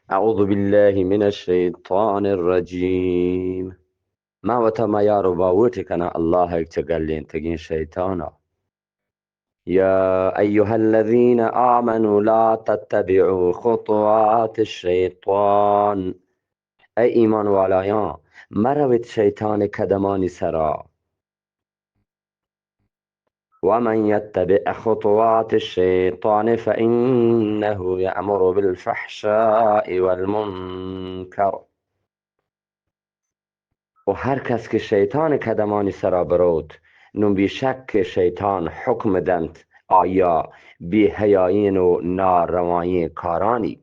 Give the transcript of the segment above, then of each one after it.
اعوذ باللہ من الشیطان الرجیم۔ من وتا میار و باوٹ کناں اللہ ء چہ گلینتگیں شیطان ء۔ یا ایھا الذین آمنوا لا تتبعوا خطوات الشیطان، اے ایمان والایاں، مروت شیطان قدمانی سرا۔ ومن يتبع خطوات الشيطان فإنه يأمر بالفحشاء والمنكر۔ و ہر کس کہ شیطان قدمانی سرا بروت، نوں بے شک کہ شیطان حکم دنت آیا بے حیائین و ناروائین کارانی۔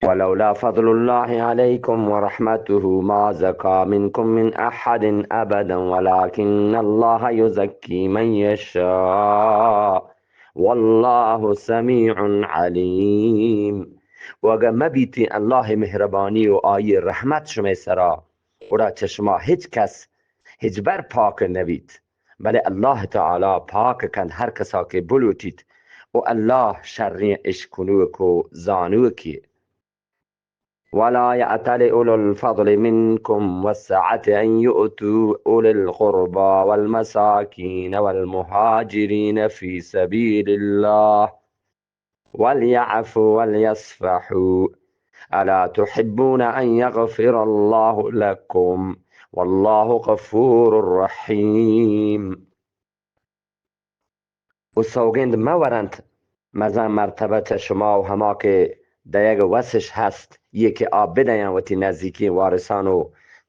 ولولا فضل الله عليكم ورحمته ما زكى منكم من أحد أبدا ولكن الله يزكي من يشاء والله سميع عليم۔ و اگہ مہ بیتیں اللہ مہربانی و آئی رحمت شمئے سرا، گڑا چہ شما ہچ کس ہچبر پاک نہ بیت، بلے اللہ تعالی پاک کنت ہر کسا کہ بلوٹیت، و اللہ شریں اشکنوک و زانوکے۔ ولا يأتل أولو الفضل منكم والسعة أن يؤتوا أولي القربى والمساكين والمهاجرين في سبيل الله وليعفوا وليصفحوا ألا تحبون أن يغفر الله لكم والله غفور رحيم۔ و سوگند مہ ورنت مزن مرتبہ چہ شما و ہما کہ دئیگ وسش ہست، یہ کہ آ بدیاں وتی نزیکیں وارثان و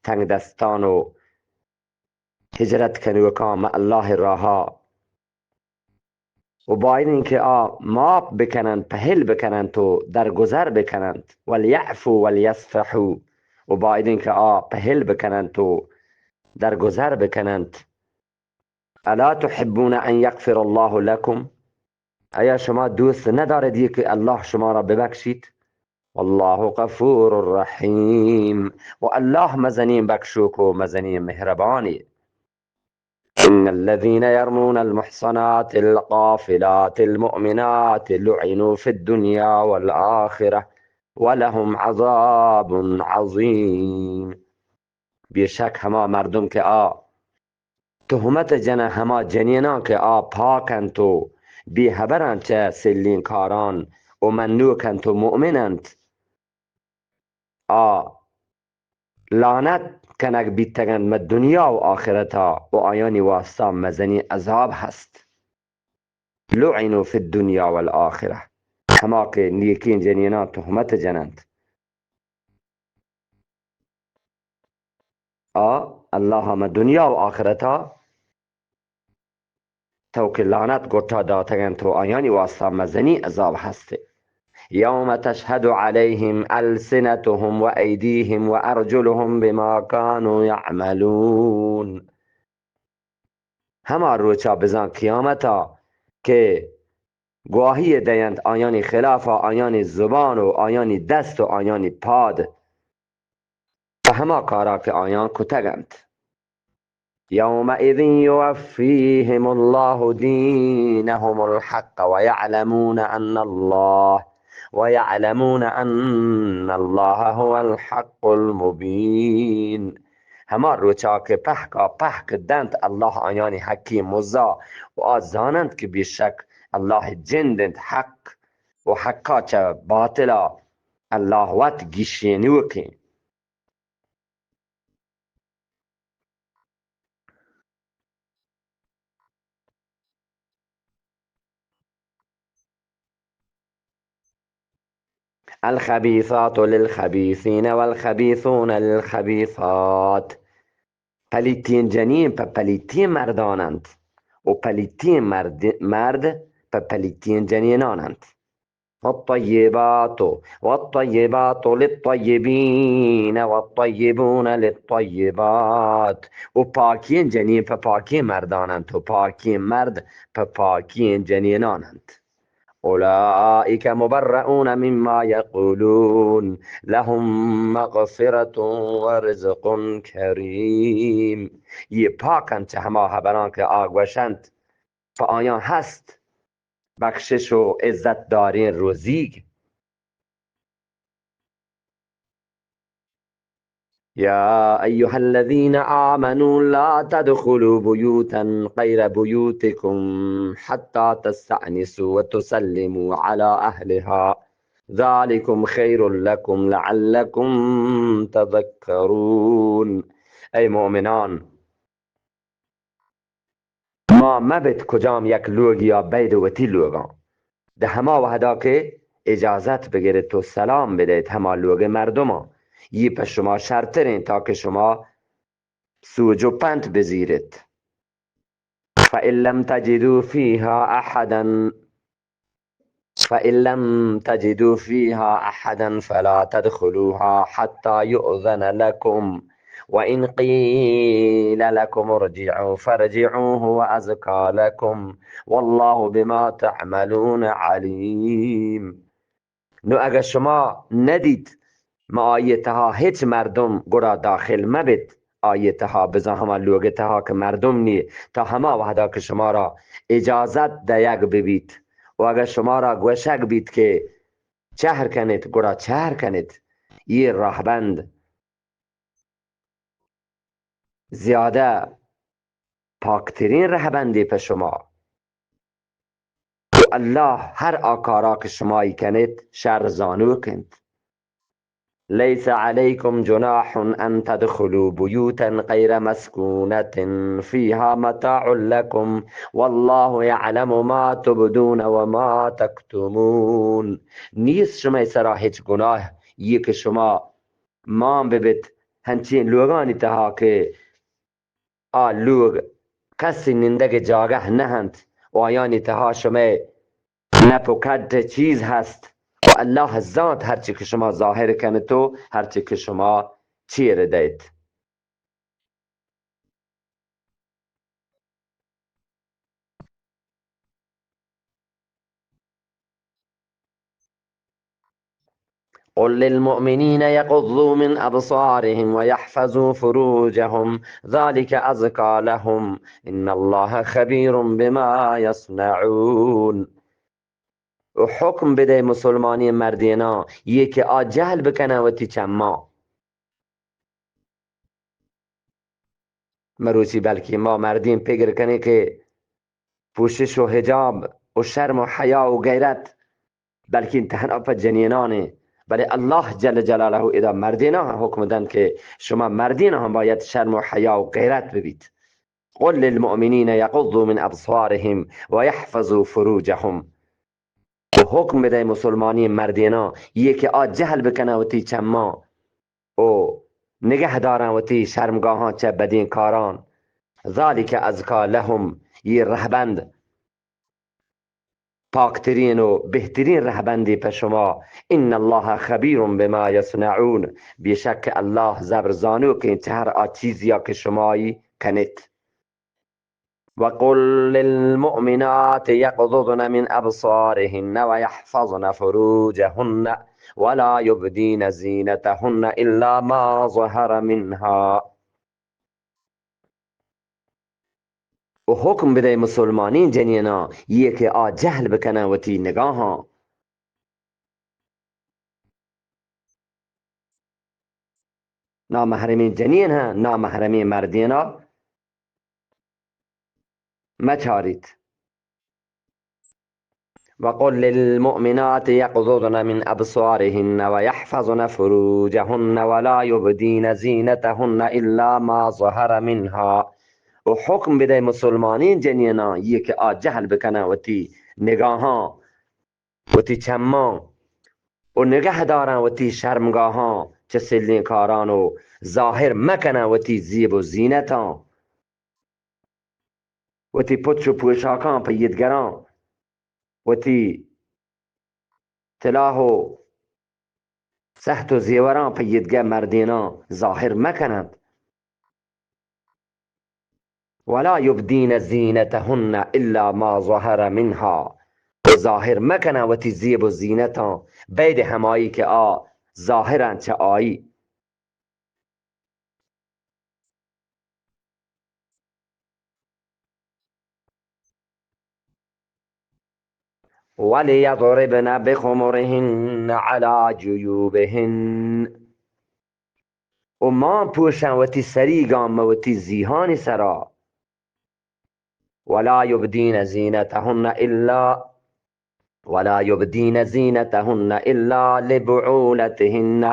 تنگدستان و ہجرت کنوکاں مہ اللہ راہا۔ و باید انت کہ آ معاف بکننت، پہل بکننت و درگذر بکننت۔ وليعفوا وليصفحوا، و باید انت کہ آ پہل بکننت و درگذر بکننت۔ ألا تحبون أن يغفر الله لكم؟ آیا شما دوست ندارید یہ کہ اللہ شما را ببخشیت؟ والله غفور رحيم، و اللہ مزنیں بخشوک و مزنیں مہربانے۔ إن الذين يرمون المحصنات الغافلات المؤمنات لعنوا في الدنيا والآخرة ولهم عذاب عظيم۔ بے شک ہما مردم کہ آ تہمت جناں ہما جنیناں کہ آ پاک انت و بے ہبراں چہ سلیں کاران و منوک انت و مؤمن انت، آ لعنت کنگ بیتگ انت مہ دنیا و آخرتا و آیانی واسطہ مزنیں عذاب ہست۔ لعنوا في الدنيا والآخرة، ہما کہ نیکیں جنیناں تہمت جننت۔ آ اللہ مہ دنیا و آخرتا توک لعنت گٹا داتگ انت و آیانی واسطہ مزنیں عذاب ہست۔ يوم تشهد عليهم ألسنتهم وأيديهم وأرجلهم بما كانوا يعملون۔ ہما روچا بزاں قیامتا کہ گواہی دینت آیانی خلافا آیانی زبان و آیانی دست و آیانی پاد پہ ہما کارا کہ آیاں کتگ انت۔ يومئذ يوفيهم الله دينهم الحق ويعلمون أن الله، ويعلمون أن الله هو الحق المبين۔ ہما روچا کہ پہکا پہک دنت اللہ آیانی حقی مزا و آ زاننت کہ بے شک اللہ جند انت حق و حقا چہ باطلا اللہ وت گیشینوکیں۔ الخبيثات للخبيثين والخبيثون للخبيثات۔ پلیتیں جنین پہ پلیتیں مردان انت و پلیتیں مرد، مرد پہ پلیتیں جنینان انت۔ والطيبات، والطيبات للطيبين، والطيبون للطيبات۔ و پاکیں جنین پہ پاکیں مردان انت و پاکیں مرد پہ پاکیں جنینان انت۔ أولئك مبرؤون مما يقولون، لهم مغفرة ورزق كريم۔ یہ پاک انت چہ ہما ہبراں کہ آ گوشنت، پہ آیاں ہست بخشش و عزت داریں روزیگ۔ يا أيها الذين آمنوا لا تدخلوا بيوتا غير بيوتكم حتى تستأنسوا وتسلموا على أهلها ذلكم خير لكم لعلكم تذكرون. اے مومنان، مان مہ بیت کجام یک لوگیا بید وتی لوگاں، دہ ہما وہدا کہ اجازت بگرت و سلام بدیت ہما لوگ مردماں، یہ پہ شما شرتریں تاکہ شما سوج و پنت بزیرت. فإن لم تجدوا فيها أحدا فإن لم تجدوا فيها أحدا فلا تدخلوها حتى يؤذن لكم وإن قيل لكم ارجعوا فارجعوا هو أزكى لكم والله بما تعملون عليم. نو اگہ شما ندیت ما آئی تہا ہچ مردم، گڑا داخل مہ بیت آئی تہا، بزاں ہما لوگ تہا کہ مردم نیے، تا ہما وہدا کہ شمارا اجازت دئیگ ببیت و اگہ شمارا گوشگ بیت کہ چہر کنیت، گڑا چہر کنیت. یہ رہبند زیادہ پاکترین رہبندے پہ شما. و اللہ ہر آ کارا کہ شمائی کنیت، شر زانوک انت. ليس عليكم جناح أن تدخلوا بيوتا غير مسكونة فيها متاع لكم والله يعلم ما تبدون وما تكتمون. نیست شمئے سرا ہچ گناہ، یہ کہ شما مان ببت ہنچیں لوگانی تہا کہ آ لوگ کسی نندگ جاگہ نہ انت و آیانی تہا شمئے نپ و کڈ چیز ہست و اللہ زانت ہرچی کہ شما ظاہر کنت و ہرچی کہ شما چیر دئیت. قل للمؤمنين يغضوا من أبصارهم ويحفظوا فروجهم ذلك أزكى لهم إن الله خبير بما يصنعون. و حکم بدئے مسلمانی مردیناں، یہ کہ آ جہل بکناں وتی چماں. مروچی بلکیں ما مردین پگر کنیں کہ پوشش و حجاب و شرم و حیا و غیرت بلکیں تہنا پہ جنینانے، بلے اللہ جل جلالہ ادا مردیناں ہم حکم دنت کہ شما مردیناں ہم باید شرم و حیا و غیرت ببیت. قل للمؤمنين يغضوا من أبصارهم ويحفظوا فروجهم. و حکم بدئے مسلمانی مردیناں، یہ کہ آ جہل بکناں وتی چماں و نگہ داراں وتی شرمگاہاں چہ بدیں کاران. ذلك أزكى لهم، یہ رہبند پاکترین و بہترین رہبندی پہ شما. إن الله خبير بما يصنعون، بے شک اللہ زبر زانوکیں چہ ہر آ چیزیا کہ شمائی کنیت. وقل للمؤمنات يغضضن من أبصارهن ويحفظن فروجهن ولا يبدين زينتهن إلا ما ظهر منها. و حکم بدئے مسلمانیں جنیناں، یہ کہ آ جہل بکناں وتی نگاہاں. نامحرمیں جنین ہاں، نامحرمیں مردینا مچاریت. وقل للمؤمنات يغضضن من أبصارهن ويحفظن فروجهن ولا يبدين زينتهن إلا ما ظهر منها. و حکم بدئے مسلمانیں جنیناں، یہ کہ آ جہل بکناں وتی نگاہاں، وتی چماں و نگہ داراں وتی شرمگاہاں چہ سلیں کاران و ظاہر مکناں وتی زیب و زینتاں. وتی پچ و پوشاکاں پہ یدگراں، وتی تلاہ و سہت و زیوراں پہ یدگہ مردیناں ظاہر مکننت. ولا يبدين زينتهن إلا ما ظهر منها، و ظاہر مکناں وتی زیب و زینتاں بید ہمائی کہ آ ظاہراں چہ آئی. وليضربن بخمرهن على جيوبهن. و مان پوشاں وتی سریگاں مہ وتی زیہانی سرا. ولا یبدین زینتهن الا، ولا یبدین زینتهن الا لبعولتهن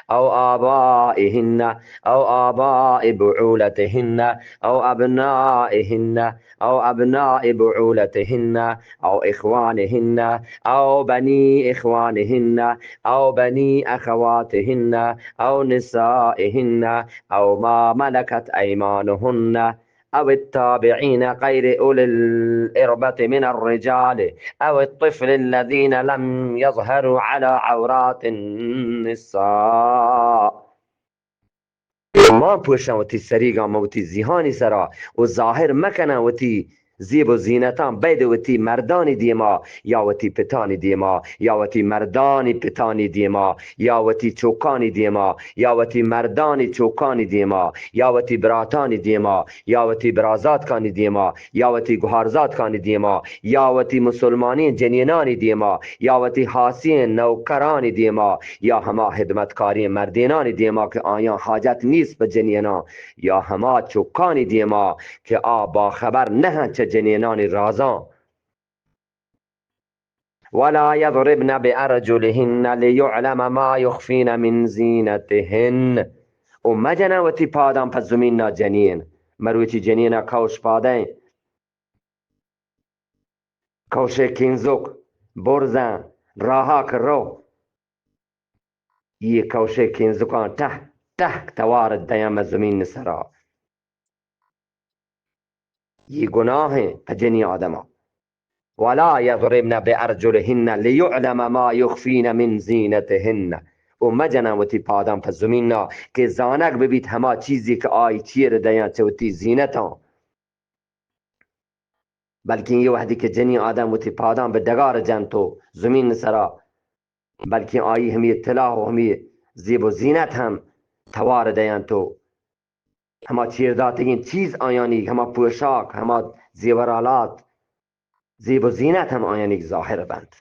او آبائهن او آباء بعولتهن او ابنائهن او ابناء بعولتهن او اخوانهن او بنی اخوانهن او بنی اخواتهن او نسائهن او ما ملكت أيمانهن او التابعین غیر اولی الاربة من الرجال او الطفل الذین لم یظهروا علی عورات النساء. مان پوشاں وتی سریگاں مہ وتی زیہانی سرا و ظاہر مکناں وتی زیب و زینتاں بید وتی مردانی دیما یا وتی پتانی دیما یا وتی مردانی پتانی دیما یا وتی چوکانی دیما یا وتی مردانی چوکانی دیما یا وتی براتانی دیما یا وتی برازاتکانی دیما یا وتی گہارزاتکانی دیما یا وتی مسلمانیں جنینانی دیما یا وتی ہاسیں نوکرانی دیما یا ہما ہدمتکاریں مردینانی دیما کہ آیاں حاجت نیست پہ جنیناں یا ہما چکانی دیما کہ آ باخبر نہ انت چہ جنینانی رازاں. ولا یضربن بأرجلهن لیعلم ما یخفین من زینتهن. و مجناں وتی پاداں پہ زمینا جنین. مروچی جنینا کئوش پادیں، کئوشے کینزک، برزاں، راہا کہ رو، یہ کئوشے کینزکاں ٹہک ٹہک توار دیاں مہ زمین سرا. یہ گناہ ہیں پہ جنی آدما. ولا یضربن بأرجلهن لیعلم ما یخفین من زینتهن. و مجناں وتی پاداں پہ زمینا کہ زانگ ببیت ہما چیزی کہ آئی چیر دیاں چہ وتی زینتاں. بلکیں یہ وہدی کہ جنی آدم وتی پاداں بہ ڈگار جنت و زمین سرا، بلکیں آئی ہمے طلا و ہمے زیب و زینت ہم توار دینت و ہما چیر داتگیں چیز آیانی، ہما پوشاک، ہما زیورالات، زیب و زینت ہم آیانی ظاہر بنت.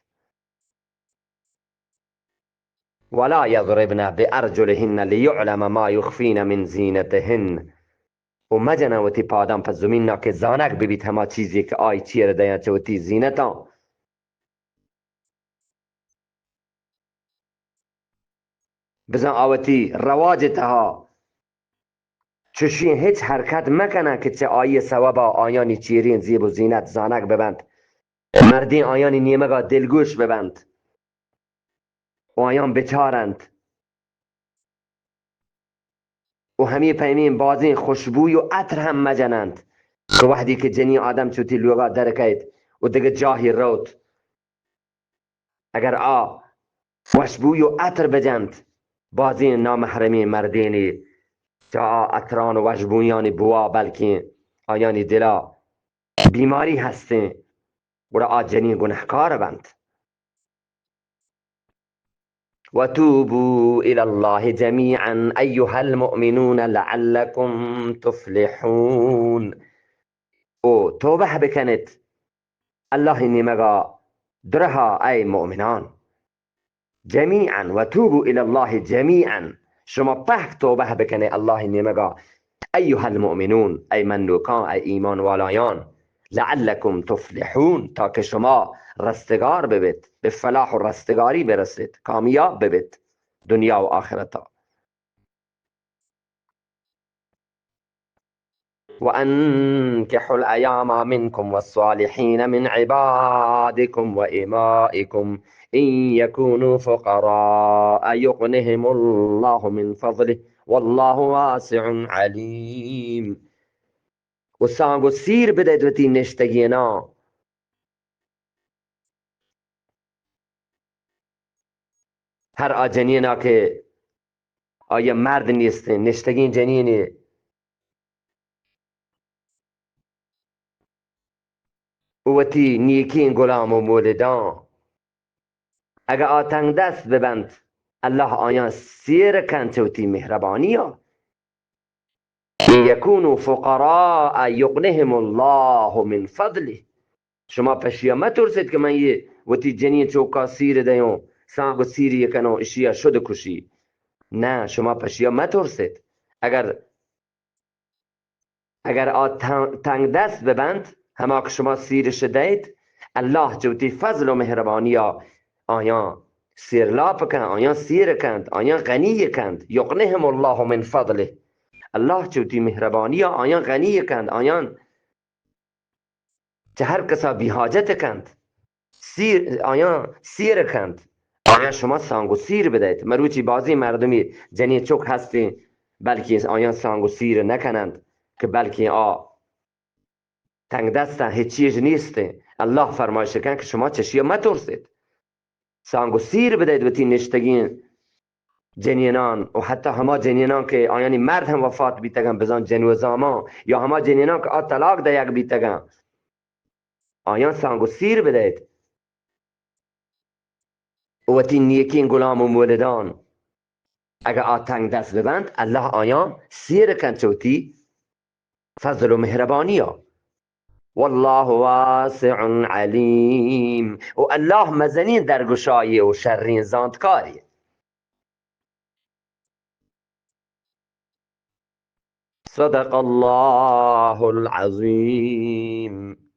ولا یضربن بأرجلهن لیعلم ما یخفین من زینتهن. و مجناں وتی پاداں پہ زمینا کہ زانگ ببیت ہما چیزی کہ آئی چیر دیاں چہ وتی زینتاں. بزاں آ وتی رواج تہا چوشیں ہچ حرکت مکناں کہ چہ آئی سببا آیانی چیریں زیب و زینت زانگ ببنت، مردین آیانی نیمگا دلگوش ببنت و آیان بچارنت. و ہمے پیمیں بازیں خوشبوئی و عطر ہم مجننت کہ وہدی کہ جنی آدم چہ وتی لوگا درکئیت و دگہ جاہے روت، اگر آ وشبوئی و عطر بجنت، بازیں نامحرمیں مردینے چہ آ عطران و وشبوئیانی بوا بلکیں آیانی دلا بیماری ہستیں، گڑا آ جنین گنہکار بنت. وتوبوا إلى الله جميعا أيها المؤمنون لعلكم تفلحون. و توبہ بکنت اللہ نیمگا درہا اے مؤمنان. جميعا، وتوبوا إلى الله جميعا، شما پہک توبہ بکنے اللہ نیمگا. ایها المؤمنون، اے منوکان، اے ایمان والایان، لعلکم تفلحون، تاکہ شما رستگار ببیت، بہ فلاح و رستگاری برسیت، کامیاب ببیت دنیا و آخرتا. وأنكحوا الأيامى منكم والصالحين من عبادكم وإمائكم إن يكونوا فقراء يغنهم الله من فضله والله واسع عليم. و سانگ و سیر بدئیت وتی نشتگیناں. ہر آ جنینا کہ آئی مرد نیستیں، نشتگیں جنینے، وتی نیکیں گلام و مولداں اگہ آ تنگ دست ببنت، اللہ آیاں سیر کنت چہ وتی مہربانیا. إن يكونوا فقراء يغنهم الله من فضله. شما پشیا مترسیت کہ من یہ وتی جنین چوکا سیر دیوں، سانگ و سیری کنوں، اشیا شد کشی. نہ، شما پشیا مترسیت. اگر اگر آ تن-، تنگ دست ببنت، ہما کہ شما سیرش دئیت، اللہ چہ وتی فضل و مہربانیا آیاں سیرلاپ کنت، آیاں سیر کنت، آیاں غنی کنت۔ یغنیهم اللہ من فضلہ۔ اللہ چہ وتی مہربانیا آیاں غنی کنت، آیاں چہ ہر کسا بی حاجت کنت، سیر، آیاں سیر کنت، آیاں شما سانگ و سیر بدئیت۔ مروچی بازیں مردمی جنین چک ہستیں، بلکیں آیاں سانگ و سیر نکننت کہ بلکیں آ تنگ دستاں، ہچ چیز نیستیں۔ اللہ فرمائش کنت کہ شما چشیا مترسیت۔ سانگ و سیر بدئیت وتی نشتگیں جنینان و حتی ہما جنینان کہ آیانی مرد ہم وفات بیتگن، بزان جن و زامان، یا ہما جنینان کہ آ طلاق دئیگ بیتگن، آیان سانگ و سیر بدئیت۔ و وتی نیکیں گلام و مولدان، اگہ آ تنگ دست ببنت، اللہ آیان سیر کنت چہ وتی فضل و مہربانیا۔ واللہ واسع علیم، و اللہ مزنیں درگشائی و شریں زانتکاری۔ صدق اللہ العظیم۔